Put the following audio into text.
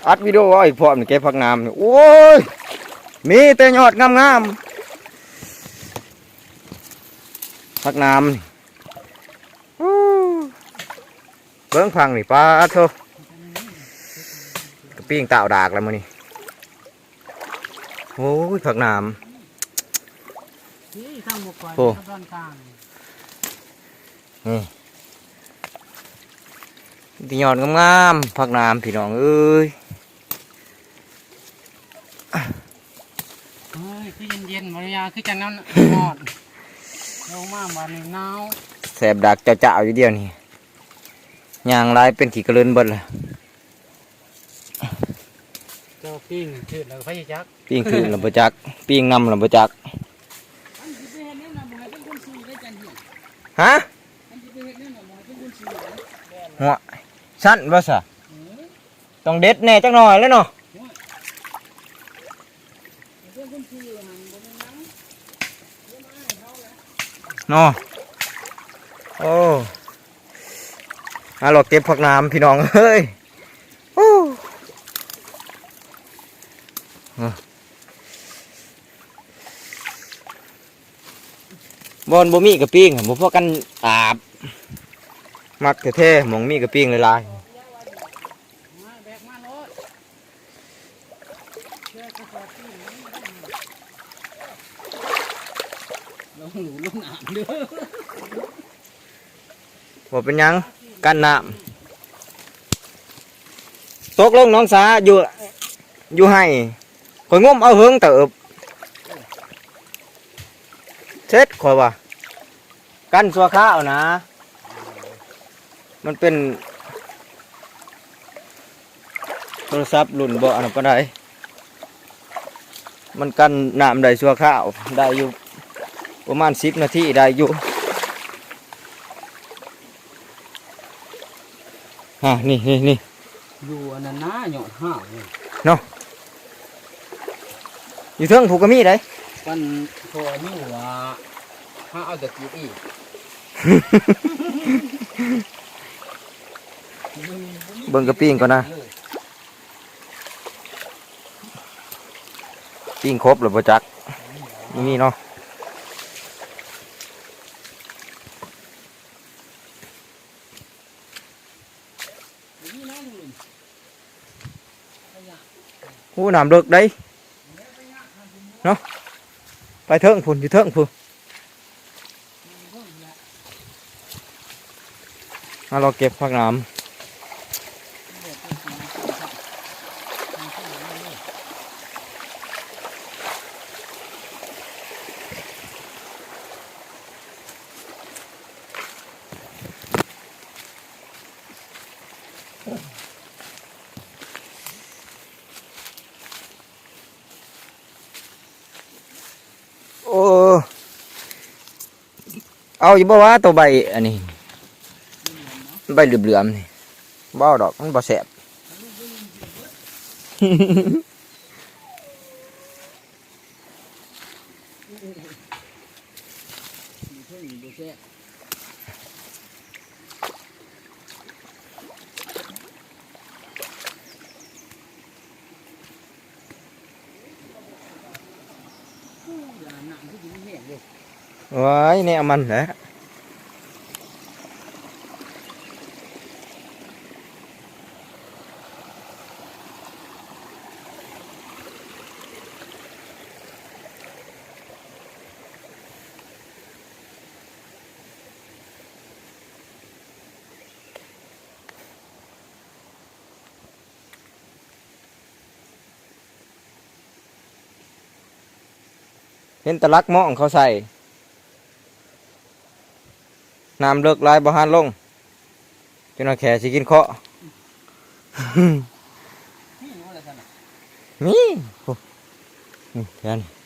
ອັດວິດີໂອເອົາອີກພ້ອມນີ້ ເກັບຜັກໜາມນີ້ ໂອ້ຍ ມີແຕ່ຍອດງາມໆ ຜັກໜາມນີ້ ໂອ້ ເບິ່ງຝັ່ງນີ້ ປາດໂທ້ ກະປີ້ງຕາວດາກແລ້ວມື້ນີ້ ໂອ້ຍ ຜັກໜາມ ນີ້ທາງໝົກໄຟ ໂອ້ ທາງດ້ານກາງ ນີ້ ມີແຕ່ຍອດງາມໆ ຜັກໜາມ ພີ່ນ້ອງເອີຍ ເຮີ້ຍ ຄືເຢັນໆ ບໍ່ຍາ ຄືຈັ່ງນັ້ນ ຮອດ ລົງມາບາດນີ້ໜາວ ແສບດາກເຈົ້າໆ ຢູ່ດຽວນີ້ ຍ່າງຫຼາຍເປັນຂີ້ກະເລີນເບິດລະ. ເຈົ້າປີ້ງຄືນແລ້ວໃຜຈັກ ປີ້ງຄືນແລ້ວບໍ່ຈັກ ປີ້ງນຳແລ້ວບໍ່ຈັກ ຮະ ຫົວ ຊັ້ນບໍ່ຊະ ຕ້ອງເດັດແດ່ຈັກໜ່ອຍແລ້ວເນາະ ເນາະ ໂອ້ ຫາເລາະເກັບຜັກໜາມ ພີ່ນ້ອງເອີຍ ໂອ້ ບ່ອນບໍ່ມີກະປີ້ງ ບໍ່ພາກັນອາບ ມັກແທ້ໆ ໝ່ອງມີກະປີ້ງຫຼາຍໆ ບໍ່ເປັນຫຍັງ ກັນນ້ຳ ຕົກລົງໜອງສາ ຢູ່ ຢູ່ໄຮ່ ຂ້ອຍງົມເອົາເຫິງເຕີບ ເສັດ ຂ້ອຍວ່າ ກັນຊົ່ວຄາວນະ ມັນເປັນໂທລະສັບລຸ້ນບໍ່ອັນນັ້ນປານໃດ ມັນກັນນ້ຳໄດ້ຊົ່ວຄາວ ໄດ້ຢູ່ປະມານສິບນາທີ ໄດ້ຢູ່ ອ່າ ນີ້ໆໆ ຢູ່ອັນນັ້ນນະ ຍອດຮ້າວນີ້ເນາະ ຢູ່ເທິງພຸ້ນກະມີໃດ໋ ມັນພໍມີວ່າ ຫາເອົາແຕ່ກີບອີກ ເບິ່ງກະປີ້ງກ່ອນນະ ປີ້ງຄົບແລ້ວບໍ່ຈັກ ບໍ່ມີເນາະ. ໂອ້ ນ້ຳເລິກເດ້ເນາະ ໄປເທິງພຸ້ນ ຢູ່ເທິງພຸ້ນ ມາເລາະເກັບຜັກໜາມ. ໂອ້ ເອົາຢູ່ບໍ່ວະ ໂຕໃບອັນນີ້ ໃບເຫຼືອມໆນີ້ ບໍ່ເອົາດອກ ມັນບໍ່ແຊບ. ໂອ້ຍ ແນວມັນແຫຼະ. ເຫັນແຕ່ຫຼັກມອງເຂົາໃສ່ ນ້ຳເລິກຫຼາຍບໍ່ຫານລົງ ຈົນວ່າແຂ້ຊິກິນເຄາະ ມີ ໂອ້ ນີ້ແຖວນີ້.